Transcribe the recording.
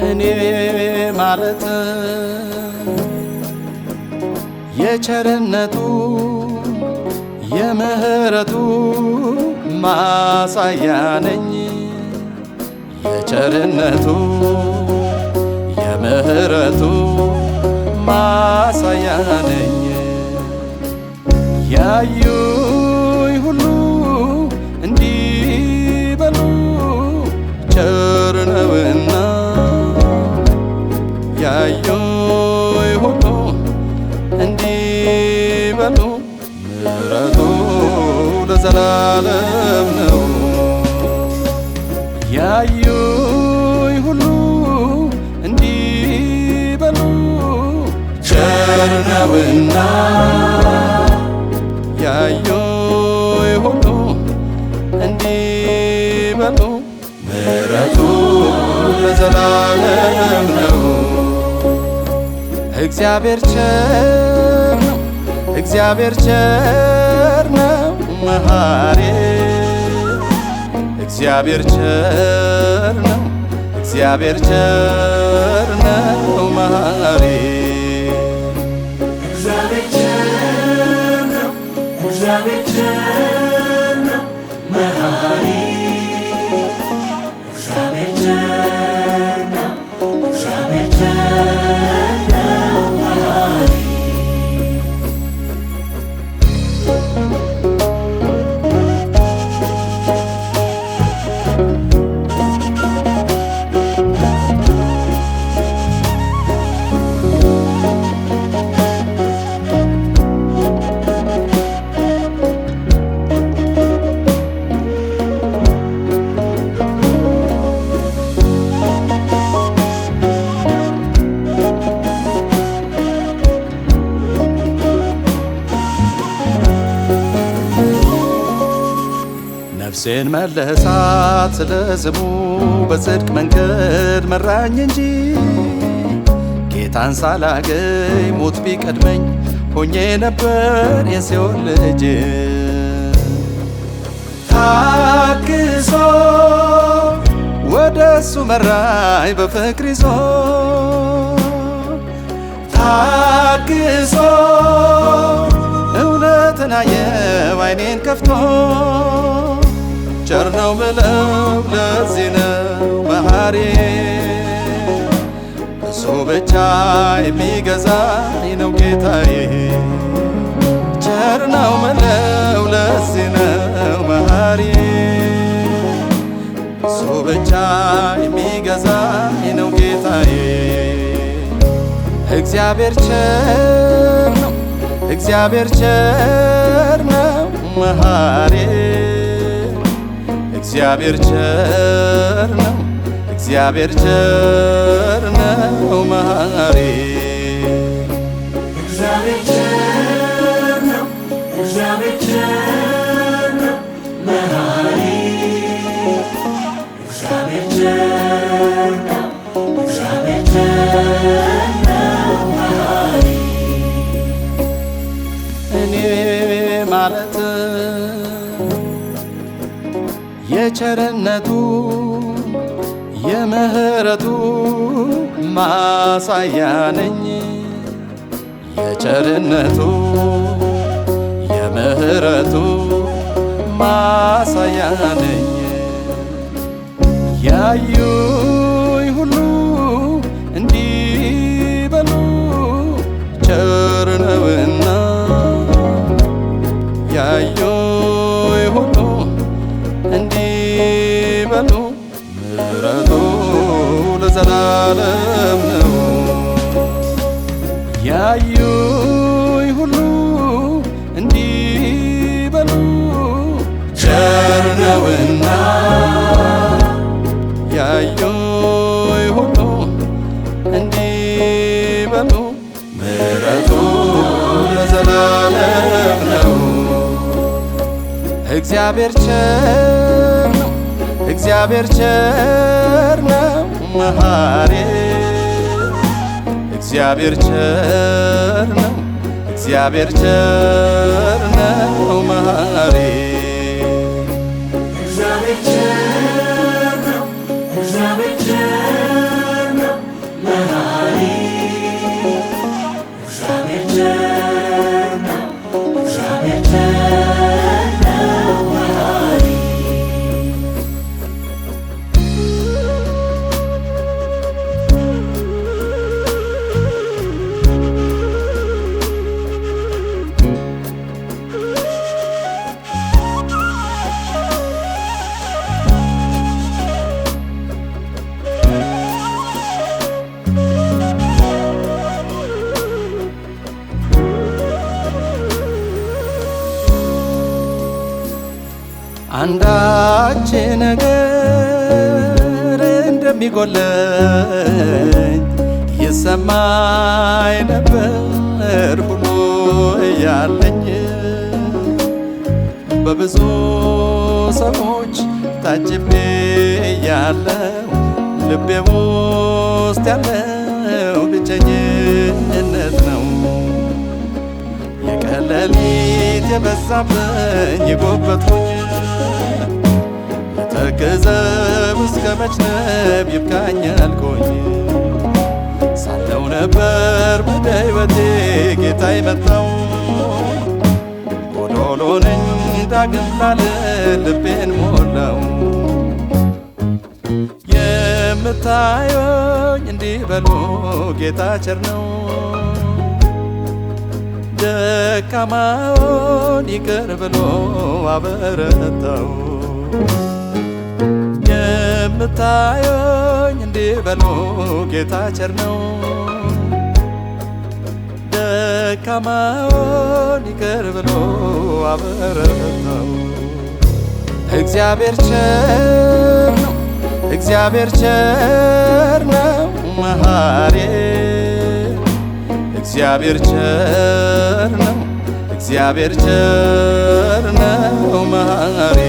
እኔ ማለት የቸርነቱ የምህረቱ ማሳያ ነኝ። የቸርነቱ የምህረቱ ማሳያ ነኝ። ያዩኝ ሁሉ እንዲበሉ ቸር ነውና፣ ያዩኝ ሁሉ እንዲበሉ ምሕረቱ ለዘላለም ነው። ያዩኝ ሁሉ እንዲበሉ ቸር ነውና፣ ያዩኝ ሁሉ እንዲበሉ ምሕረቱ ለዘላለም ነው። እግዚአብሔር ቸር ነው፣ እግዚአብሔር ቸር ነው መሐሪ። እግዚአብሔር ቸር ነው፣ እግዚአብሔር ቸር ነው መሐሪ። እግዚአብሔር ቸር ነው፣ እግዚአብሔር ቸር ነው መሐሪ። እግዚአብሔር ቸር ነው፣ እግዚአብሔር ቸር ነው መሐሪ። ነፍሴን መለሳት ስለ ስሙ በጽድቅ መንገድ መራኝ እንጂ፣ ጌታን ሳላገኝ ሞት ቢቀድመኝ ሆኜ ነበር የሲኦል ልጅ። ታግሶ ወደ እሱ መራኝ በፍቅር ይዞ፣ ታግሶ እውነትን አየው አይኔን ከፍቶ። ቸር ነው ምለው ለዚህ ነው መሐሪ፣ እሱ ብቻ የሚገዛኝ ነው ጌታዬ። ቸር ነው ምለው ለዚህ ነው መሐሪ፣ እሱ ብቻ የሚገዛኝ ነው ጌታዬ። እግዚአብሔር ቸር ነው፣ እግዚአብሔር ቸር ነው መሐሪ። እግዚአብሔር ቸር ነው፣ እግዚአብሔር ቸር ነው መሐሪ። እግዚአብሔር ቸር ነው፣ እግዚአብሔር ቸር ነው መሐሪ። እግዚአብሔር ቸር ነው፣ እግዚአብሔር ቸር ነው መሐሪ። እኔ ማለት የቸርነቱ የምህረቱ ማሳያ ነኝ። የቸርነቱ የምህረቱ ማሳያ ነኝ። ያዩኝ ሁሉ እንዲበሉ ቸር ነውና፣ ያዩኝ ሁሉ እንዲበሉ ምሕረቱ ለዘላለም ነው። ያዩኝ ሁሉ እንዲበሉ ቸር ነውና። እግዚአብሔር ቸር ነው፣ እግዚአብሔር ቸር ነው መሐሪ። እግዚአብሔር ቸር ነው፣ እግዚአብሔር ቸር ነው መሐሪ። እግዚአብሔር ቸር ነው፣ እግዚአብሔር ቸር ነው መሐሪ። እግዚአብሔር ቸር ነው፣ እግዚአብሔር ቸር ነው መሐሪ። አንዳች ነገር እንደሚጎለኝ ይሰማኝ ነበር ሁሉ እያለኝ፣ በብዙ ሰዎች ታጅቤ እያለው ልቤ ውስጥ ያለው ብቸኝነት ነው። የቀን ሌሊት የበዛብኝ የጎበጥኩኝ፣ ተከዘብ እስከ መች ነው ይብቃኝ አልኩኝ። ሳለው ነበር ወደ ሕይወቴ ጌታ የመጣው፣ ጎዶሎ ነኝ ዳግም ላልል ልቤን ሞላው። የምታዩኝ እንዲህ በሉ ጌታ ቸር ነው፣ ደካማውን ይቅር ብሎ አበረታው። የምታዩኝ እንዲህ በሉ ጌታ ቸር ነው፣ ደካማውን ይቅር ብሎ አበረታው። እግዚአብሔር ቸር ነው፣ እግዚአብሔር ቸር ነው መሐሪ። እግዚአብሔር ቸር ነው፣ እግዚአብሔር ቸር ነው መሐሪ።